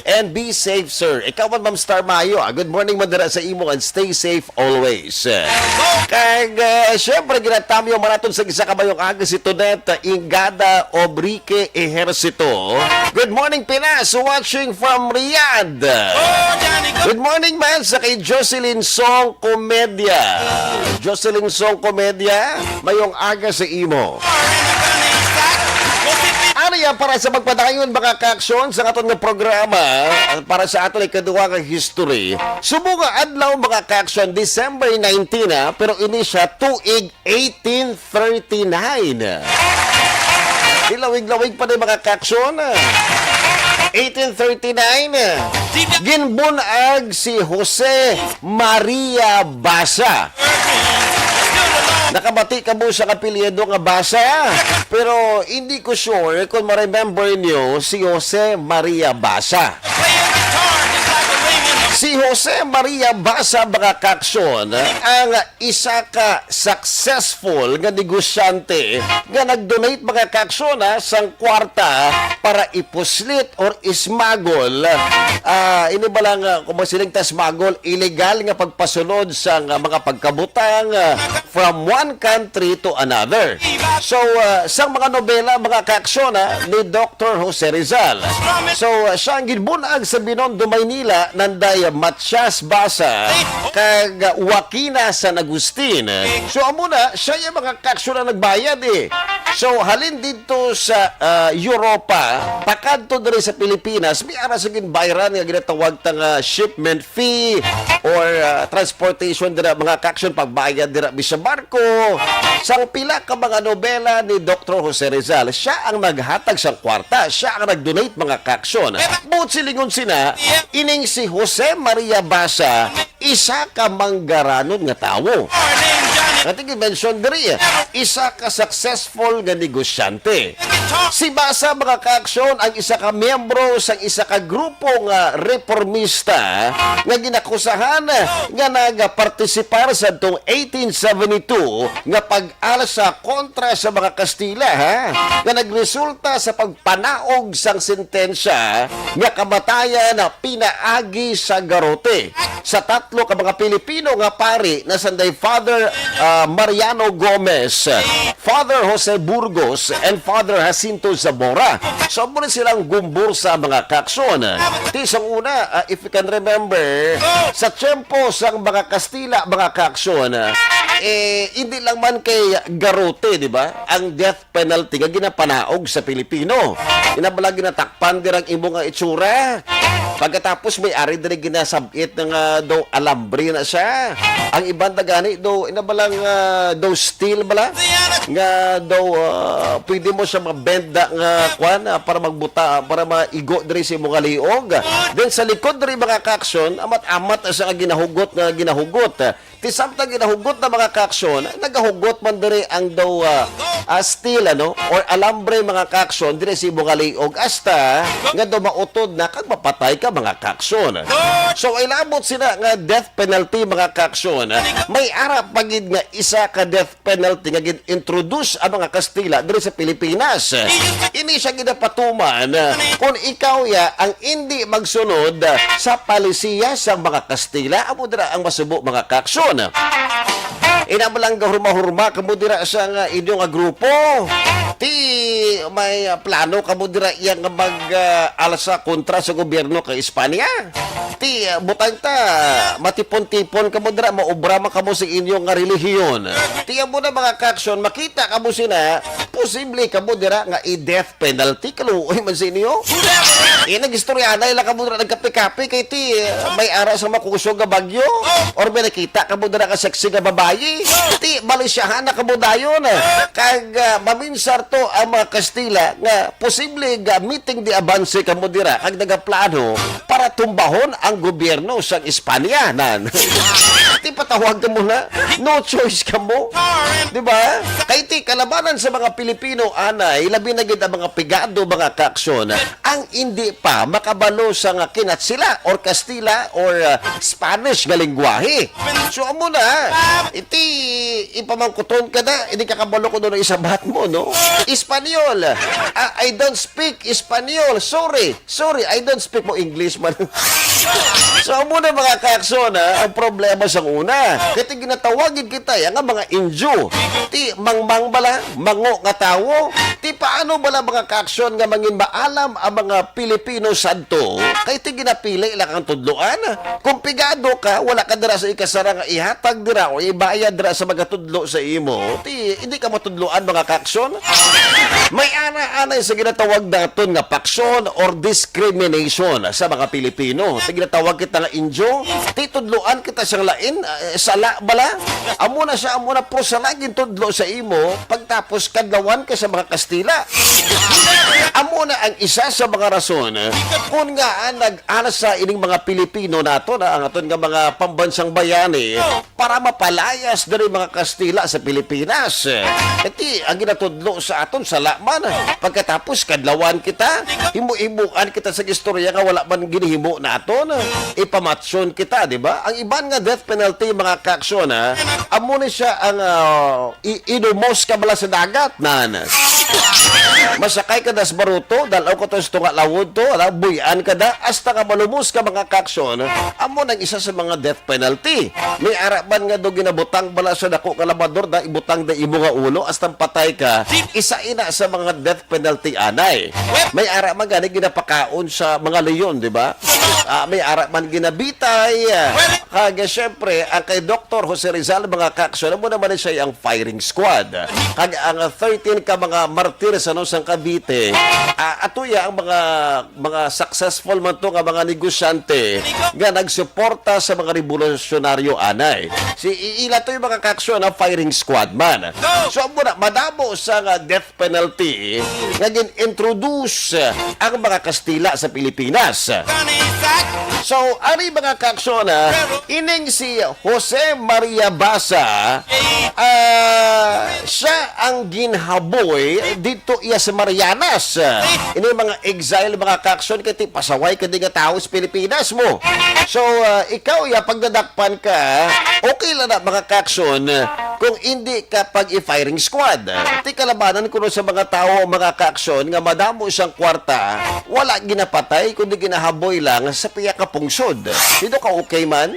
and be safe, sir. Ikaw man, Ma'am Star Mayo, ah, good morning man dira sa imo and stay safe always. Kag, uh, syempre, ginatamyaw man naton sa isa ka mayong aga si Tonet Ingada Obrique Ejercito. Good morning, Pinas. Watching from Riyadh. Good morning man sa kay Jocelyn Song Comedia. Jocelyn Song Comedia, mayong aga sa imo. Ano yan para sa pagpadayon, mga ka-action, sa aton nga programa, para sa aton ikaduha nga history? Subong nga adlaw, mga ka-action, December nineteen, ha, pero ini siya tuig eighteen thirty-nine. Ilawig-lawig pa ni, mga ka-action. Eighteen thirty-nine, ginbunag si Jose Maria Basa. Nakabati ka mo sa apelyido nga Basa, pero hindi ko sure kung ma-remember niyo si Jose Maria Basa. Si Jose Maria Basa, mga ka-action, ang isa ka successful nga negosyante nga nag-donate, mga ka-action, ha, sang kwarta para ipuslit or ismagol. Ah, ini ba lang, ah, kung masiling ta smagol, illegal nga pagpasulod sa nga mga pagkabutang, ah, from one country to another. So, ah, sang mga nobela, mga ka-action, ha, ni Doctor Jose Rizal. So, ah, siya ang ginbunag sa Binondo, Maynila, nanday Matias Basa, kag Joaquina San Agustin. So, amo na, siya yung mga ka-action na nagbayad, eh. So, halin dito sa, ah, Europa, pakadto diri sa Pilipinas, may ara sa ginbayran nga ginatawag ta nga shipment fee or, ah, transportation dira, mga ka-action, pagbayad dira mi sa barko. Sang pila ka mga nobela ni Doctor Jose Rizal, siya ang naghatag sang kwarta, siya ang nag-donate, mga ka-action. Buot silingon sina, ining si Jose Maria Basa, isa ka manggaranon nga tawo. Ati gi-mention diri, isa ka successful nga negosyante. Si Basa, mga ka-action, ang isa ka miyembro sang isa ka grupo nga reformista nga ginakusahan nga nagapartisipar sa tong eighteen seventy-two nga pag-alsa kontra sa mga Kastila, ha? Nga nagresulta sa pagpanaog sang sentensya nga kamatayan pinaagi sa garote sa tatlo ka mga Pilipino nga pari na sanday Father, ah, Mariano Gomez, Father Jose Burgos, and Father Jacinto Zamora. So, amo na silang gumbor sa mga ka-action. Ti sang una, ah, if you can remember, sa tiyempo sang mga Kastila, mga ka-action, eh, hindi lang man kay garote, di ba? Ang death penalty nga ginapanaog sa Pilipino. Ina bala ginatakpan dira ang imo nga itsura. Pagkatapos may ari diri ginasab-it nga daw alambre na siya. Ang iban na gani daw, ina bala nga daw steel bala nga daw, ah, pwede mo siya mabenda nga kwan, ah, para magbuta, para maigo diri sa imo nga liog. Then sa likod diri, mga ka-action, amat-amat na siya nga ginahugot nga ginahugot. Ti samtang ginahugot na, mga ka-action, nagahugot man diri ang daw, ah, ah, steel, ano, or alambre, mga ka-action, diri sa imo nga liog, hasta nga daw mautod na kag mapatay ka, mga ka-action. So, ay labot sila nga death penalty, mga ka-action. May ara pa gid nga isa ka death penalty nga gin-introduce ang mga Kastila diri sa Pilipinas. Ini siya ginapatuman, ah, kung ikaw ya ang indi magsunod, ah, sa palisiya sa mga Kastila. Amo dira ang masubo, mga ka-action. Ina mo lang gahurma-hurma kamo dira sa nga inyo nga grupo. Ti may, ah, plano kamo dira iya nga mag, ah, alsa kontra sa gobyerno kay Espanya. Ti, ah, butang ta, matipon-tipon kamo dira, maobra man kamo sa inyo nga relihiyon. Ti amo na, mga ka-action, makita kamo sina, Posible kamo dira nga i-death penalty? Kaluoy man sa inyo. Eh, nag-istoryanay lang kamo dira, nagkape-kape kay ti, eh, may ara sa makusog nga bagyo? Or may nakita kamo dira nga sexy nga babayi? Ti, malisyahan na kamo dayon. Kag, ah, maminsar to ang mga Kastila nga posible gamiting di abanse kamo dira kag nagaplano para tumbahon ang gobyerno sang Espanya, nan. Ti, patawag kamo na. No choice kamo. Di ba? Kay ti kalabanan sa mga Pilipino, anay, labi na gid ang mga pigado, mga kaaksyon, ang indi pa makabalo sa nga Kinatsila or Kastila or, uh, Spanish nga lengguwahe. So, amo na, iti ipamangkuton ka na, hindi ka kabalo kung ano isabat mo, no? Espanyol. Ah, I don't speak Espanyol. Sorry. Sorry, I don't speak mo English man. So, amo na, mga kaaksyon, ha, ang problema sa una. Kay ti ginatawag gid kita, ya, nga mga Indio. Ti mangmang bala, mango nga tawo. Ti paano bala, mga kaaksyon, nga mangin maalam ang mga Pilipino sadto? Kay ti ginapili lang ang tudloan. Kung pigado ka, wala ka dira sa ikasara nga ihatag dira o ibayad dira sa mga tudlo sa imo. Ti, hindi ka matudloan, mga kaaksyon. May ana-anay sa ginatawag naton nga paksyon or discrimination sa mga Pilipino. Ti ginatawag kita nga Indio, ti tudloan kita sang lain, eh, sala bala. Amo na siya, amo na, pero sala gintudlo sa imo, pagtapos kadlawan ka sa mga Kastila. Amo na ang isa sa mga rason kung ngaa nag-alsa ining mga Pilipino nato na ang aton nga mga pambansang bayani para mapalayas diri mga Kastila sa Pilipinas. Iti ang ginatudlo sa aton sala man. Pagkatapos kadlawan kita, himo-himoan kita sa istorya nga wala man ginhimo naton. Ipamatsyon kita, di ba? Ang iban nga death penalty, mga kaaksyon, ha, amo ni siya ang, ah, i-, inumos ka bala sa dagat, nan. Masakay ka das baruto, dalaw ka to sa tunga lawod to, ala, buy-an ka da, hasta nga malumos ka, mga kaaksyon, amo nang isa sa mga death penalty. May ara man nga do ginabutang bala sa dako nga labador, da ibutang da imo nga ulo, hasta patay ka, isa ina sa mga death penalty anay. May ara man gani ginapakaon sa mga leon, di ba? Ah, may ara man ginabitay. Kag, syempre, ang kay Doktor Jose Rizal, mga kaaksyon, amo naman siya ang firing squad. Kag ang thirteen ka mga martir sa, no, sang Cavite, ah, ato ya ang mga, mga successful man to nga mga negosyante nga nagsuporta sa mga revolusyonaryo anay. Si i-, ila to yung mga kaaksyon na firing squad man. So, amo na, madamo sa nga death penalty nga gin-introduce ang mga Kastila sa Pilipinas. So, ari, mga kaaksyon, ah, ining si Jose Maria Basa, ah, siya ang ginhaboy dito iya sa Marianas. Ini mga exile, mga kaaksyon, kay ti pasaway ka di nga tawo sa Pilipinas mo. So, ah, ikaw, ya, pagdadakpan ka, okay lang na, mga kaaksyon, kung hindi ka pag-i-firing squad. Ti kalabanan kuno sa mga tawo, mga kaaksyon, nga madamo siyang kwarta, wala ginapatay, kundi ginahaboy lang sa piya ka pungsod. Dito ka okay man?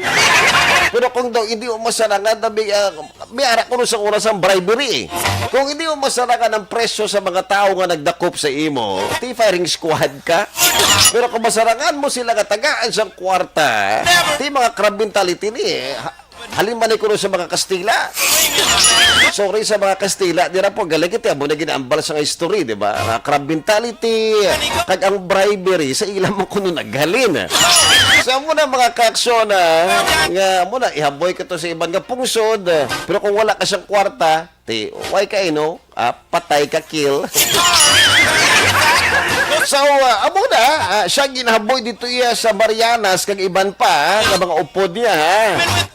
Pero kung daw hindi mo masarangan na may, ah, may ara kuno sa oras ang bribery. Kung hindi mo masarangan ang presyo sa mga tawo nga nagdakop sa imo, ti firing squad ka. Pero kung masarangan mo sila nga tagaan sang kwarta, ti mga crab mentality ni, eh. Ha-, halin man ni kuno sa mga Kastila. Sorry sa mga Kastila, di ra po galing iti amo na ginaambal sa nga history, di ba? Ang crab mentality, kag ang bribery, sa ila mo kuno naghalin. So, amo na, mga kaaksyon, ah, nga amo na, ihaboy ka to sa iban nga pungsod. Pero kung wala ka siyang kwarta, ti, why ka, eh, no? Ah, patay ka, kill. So, ah, amo na, ah, siya ginhaboy dito iya sa Marianas kag iban pa, ah, nga mga upod niya, ha.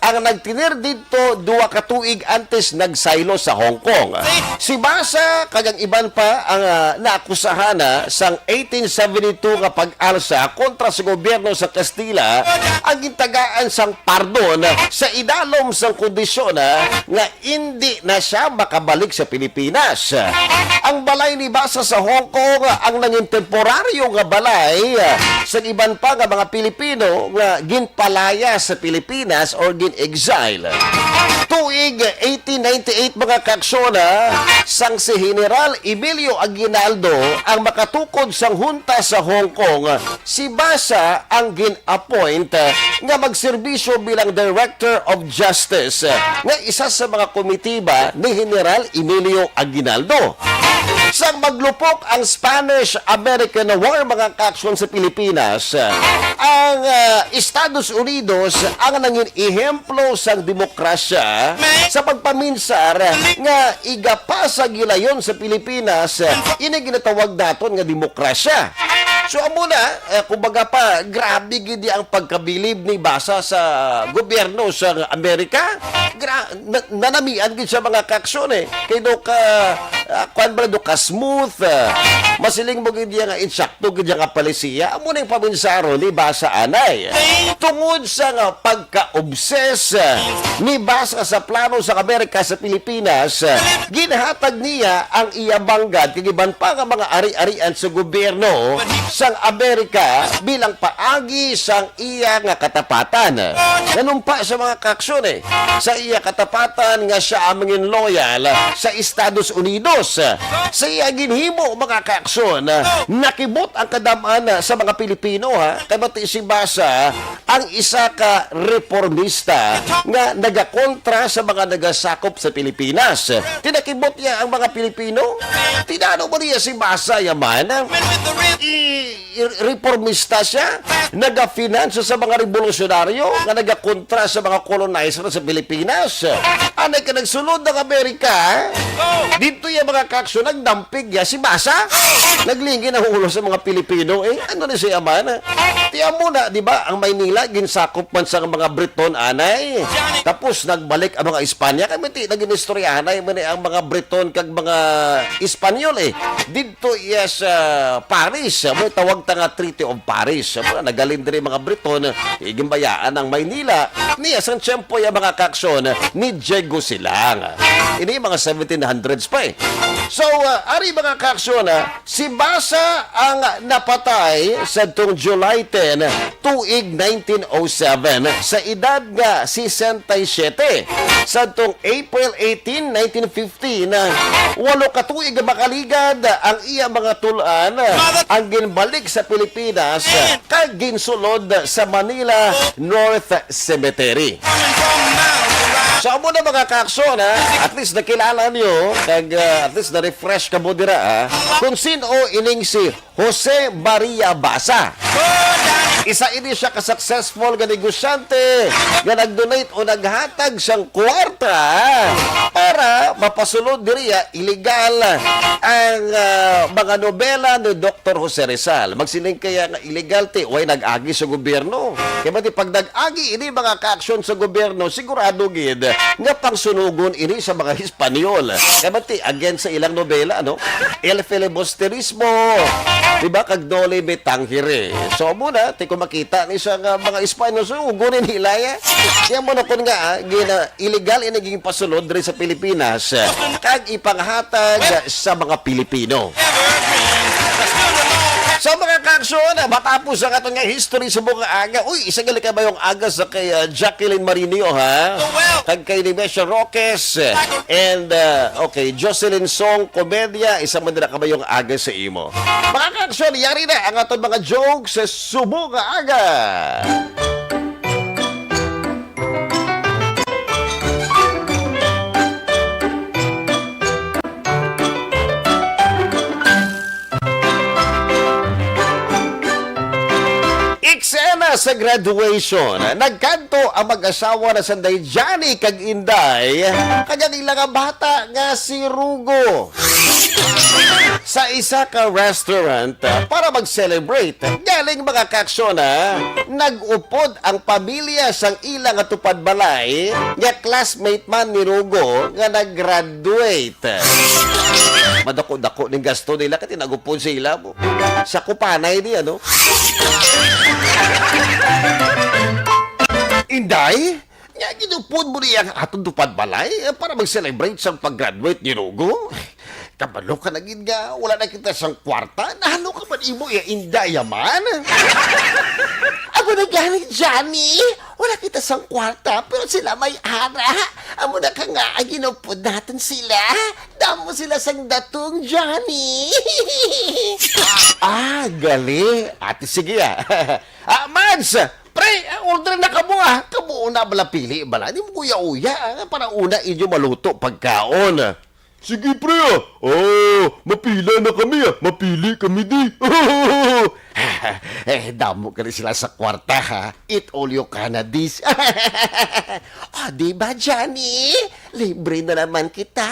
Ang nagtinir dito duwa ka tuig antes nagsaylo sa Hong Kong. Si Basa kag ang iban pa ang, ah, naakusahan na sang eighteen seventy-two nga pag-alsa kontra sa gobyerno sa Kastila ang gintagaan sang pardon sa idalom sang kondisyon, ah, nga indi na siya makabalik sa Pilipinas. Ang balay ni Basa sa Hong Kong ang nangin temporaryo nga balay sa iban pa nga mga Pilipino nga ginpalaya sa Pilipinas or gin-exile. Tuig eighteen ninety-eight, mga kaaksyon, sang si General Emilio Aguinaldo ang makatukod sang hunta sa Hong Kong, si Basa ang gin appoint, ah, nga magserbisyo bilang Director of Justice, ah, nga isa sa mga komitiba ni General Emilio Aguinaldo. Sang maglupok ang Spanish-American War, mga kaaksyon, sa Pilipinas, ang, ah, Estados Unidos ang nangin ehemplo sang demokrasya sa pagpaminsar nga igapa sa gilayon sa Pilipinas ini ginatawag naton nga demokrasya. So, amo na, eh, kumbaga pa, grabe gid ang pagkabilib ni Basa sa gobyerno sa Amerika. Gra-, na-, nanamian gid siya, mga kaaksyon, eh. Kay do ka, ah, kwan ba, do ka smooth, ah, masiling mo gid iya nga insakto gid iya nga palisiya. Amo ning paminsaron ni Basa anay. Tungod sa nga pagka-obses, ah, ni Basa sa plano sa Amerika sa Pilipinas, ah, ginhatag niya ang iya banggad kag iban pa nga mga ari-arian sa gobyerno sang Amerika bilang paagi sang iya nga katapatan. Nanumpa sa mga kaaksyon, eh, sa iya katapatan nga sia ang mangin loyal sa Estados Unidos. Sa iya ginhimo, mga kaaksyon, nakibot ang kadam-an sa mga Pilipino, ha. Kay bati si Basa ang isa ka reformista nga nagakontra sa mga nagasakop sa Pilipinas. Tinakibot niya ang mga Pilipino. Tinano ba niya si Basa yaman? I-, i-, reformista siya. Nagafinansa sa mga revolusyonaryo nga nagakontra sa mga colonizer sa Pilipinas. Anay ka nagsulod ng Amerika, dito yung mga kaaksyon, nagdampig ya si Basa. Naglingi ang ulo sa mga Pilipino. Eh, ano na siya man? Tiyan mo na, di ba, ang Maynila, ginsakop man sa mga Briton, anay. Tapos, nagbalik ang mga Espanya. Kami ti, naging istoryahanay man eh ang mga Briton kag mga Espanyol, eh. Didto iya sa Paris, may tawag ta nga Treaty of Paris. Mga nagaling diri mga Briton, igimbayaan ang Maynila. Niya sang tiyempo ya mga kaaksyon ni Diego Silang. Ini mga seventeen hundreds pa, eh. So, ah, ari mga kaaksyon, ah, si Basa ang napatay sa tong July ten, tuig nineteen oh seven, sa edad nga sesenta y siete. Sa tong April eighteen, nineteen fifteen, walo ka tuig nga makaligad ang iya mga tul-an, ang ginbalik sa Pilipinas kag ginsulod sa Manila North Cemetery. So, amo na, mga kaaksyon, ha? At least nakilala niyo, kag, ah, at least na-refresh ka mo dira, ha? Kung sin-o ining si Jose Maria Basa. Isa ini siya ka successful nga negosyante nga nag-donate o naghatag sang kwarta para mapasulod diri, ah, illegal ang, ah, mga nobela ni Doktor Jose Rizal. Magsiling kaya nga illegal, ti, way nag-agi sa gobyerno. Kaya ba, ti, pag nag-agi ini mga kaaksyon sa gobyerno, sigurado gid nga pangsunugon ini sa mga Espanyol. Kaya ba, ti, against sa ilang nobela, no? El filibusterismo, di ba? Kag noli me tangere. So, amo na, ti, kung makita ni sa nga mga Espanyol, so, ugo ni nila, ya. Kaya mo na kun nga, ah, gina, illegal ini ginpasulod diri sa Pilipinas, kag ipanghatag sa mga Pilipino. So, mga kaaksyon, matapos ang aton nga history sa mga aga, uy, isa gali kabayong aga sa kay, ah, Jacqueline Marinio, ha? Kag kay Nemesio Roques, and, ah, okay, Jocelyn Song Comedia, isa man dira kabayong aga sa imo. Mga kaaksyon, yari na ang aton mga jokes sa subong nga aga. Eksena sa graduation. Nagkadto ang mag-asawa na sanday Johnny kag Inday, kag ang ila nga bata nga si Rugo, sa isa ka restaurant para mag-celebrate. Galing mga kaaksyon, ha, nag-upod ang pamilya sang ila nga tupad balay nga classmate man ni Rugo nga nag-graduate. Madako-dako ning gasto nila kay nag-upod sa ila mo. Sa kupanay ni, ano? Inday, nga ginupod mo niya ang aton tupad balay, eh, para mag-celebrate sa pag-graduate ni Rugo? Kabalo ka na gid nga wala na kita sang kwarta. Nahalo ka man imo iya Inday man? Ako na gani, Johnny. Wala kita sang kwarta, pero sila may ara. Amo na ka nga, ay ginupod natin sila. Damo sila sang datong, Johnny. Ah, gali. Ate, sige, ah. Ah, Mads, pre, ah, order na kamo, ah. Kamo na bala, pili bala. Di mo kuya-uya, ah, para una inyo maluto pagkaon. Sige, pre, ah. Oh, mapila na kami, ah. Mapili kami, di. Eh, damo ka rin sila sa kwarta, ha? Eat all you can, ah, this. Oh, di ba, Johnny? Libre na naman kita.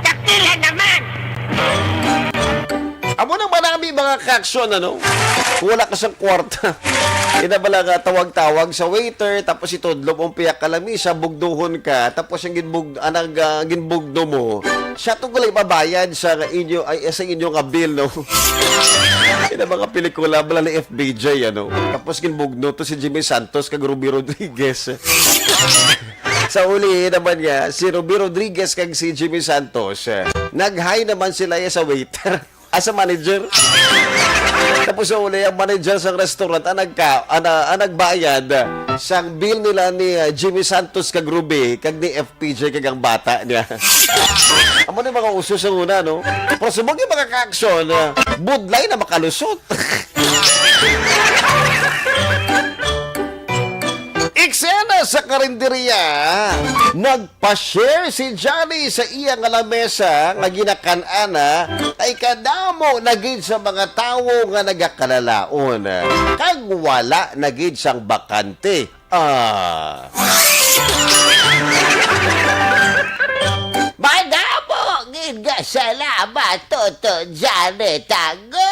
Dakila naman! Amo nang manami, mga kaaksyon, ano? Kung wala ka sang kwarta, ina bala nga tawag-tawag sa waiter, tapos itudlo mo ang piyak ka lamisa, bugduhon ka, tapos ang ginbug-, anang, ah, ginbugno mo, siya to gulay mabayad sa inyo, ay, sa inyo nga bill, no? Ina mga pelikula, bala ni F B J, ano? Tapos ginbugno to si Jimmy Santos kag Ruby Rodriguez. Sa uli naman nga, si Ruby Rodriguez kag si Jimmy Santos, eh, nag-hi naman sila, eh, sa waiter, ah, sa manager. Tapos sa uli, ang manager sa restaurant ang nagka-, ang, ang nagbayad sang bill nila ni, ah, Jimmy Santos kag Ruby, kag ni F P J kag ang bata niya. Amo ni mga uso sa una, no? Pero subong yung mga kaaksyon, ah, budlay na makalusot. Eksena sa karinderya, nagpa-share si Johnny sa iya nga lamesa nga ginakan-ana, ay kadamo na gid sa mga tawo nga nagakalalaon, kag wala na gid sang bakante. Ah. Madamo gid nga salamat, Toto Johnny Tango,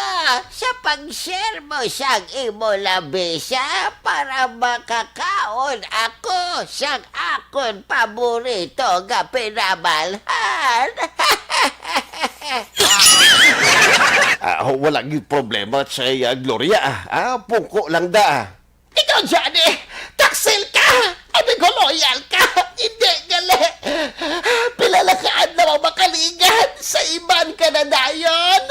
sa pag-share mo sang imo lamesa para makakaon ako sang akon paborito nga pinamalhan. Ah, wala gyud problema sa iya, Gloria. Ah, pungko lang da. Ikaw, Johnny, taksil ka! Abi ko loyal ka! Hindi, gali! Pila lang ka adlaw ang makaligan sa iban ka na dayon!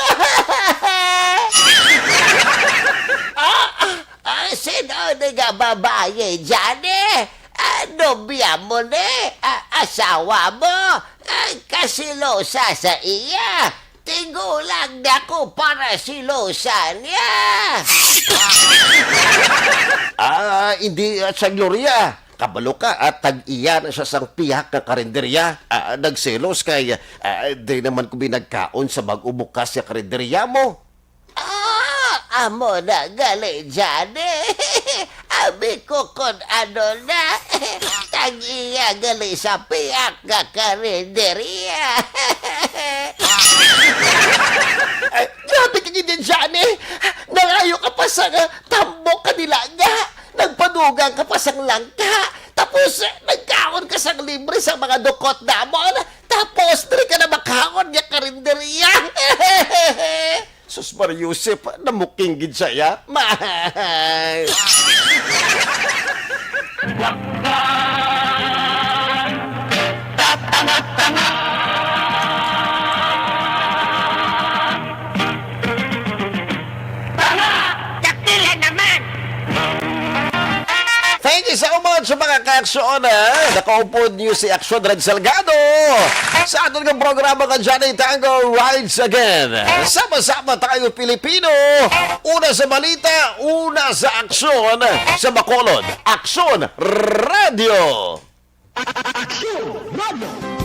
Ah, ah, ah, sino ni nga babayi, Johnny? Ah, nobya mo ni? Ah, asawa mo? Ah, kasilosa sa iya? Tigulang na ko para silosa niya. Ah, hindi, ah, sa Gloria. Kabalo ka, at tag-iya na siya sang pihak nga karinderya. Ah, nagselos kay, ah, di naman ko binagkaon sa bag-o bukas nga karinderya mo. Ah, amo na gali, Johnny. Abi ko kon ano na. Tag-iya gali sa pihak nga karinderya. Ay, grabe ka gid, Johnny. Nangayo ka pa sa nga tambok ka nilaga. Nagpadugang ka pa sang langka. Tapos, nagkaon ka sang libre sa mga dukot namon. Tapos, diri ka na makaon nga karinderya. Sus, Maria Josep, namuking gid siya. Mahay! Dakila naman! Thank you so much sa mga kaaksyon, ha? Nakaupod niyo si Aksyon Red Salgado sa aton nga programa nga Johnny Tango Rides Again. Sama-sama tayo, Pilipino. Una sa balita, una sa aksyon, sa Bacolod. Aksyon Radio. Aksyon Radio.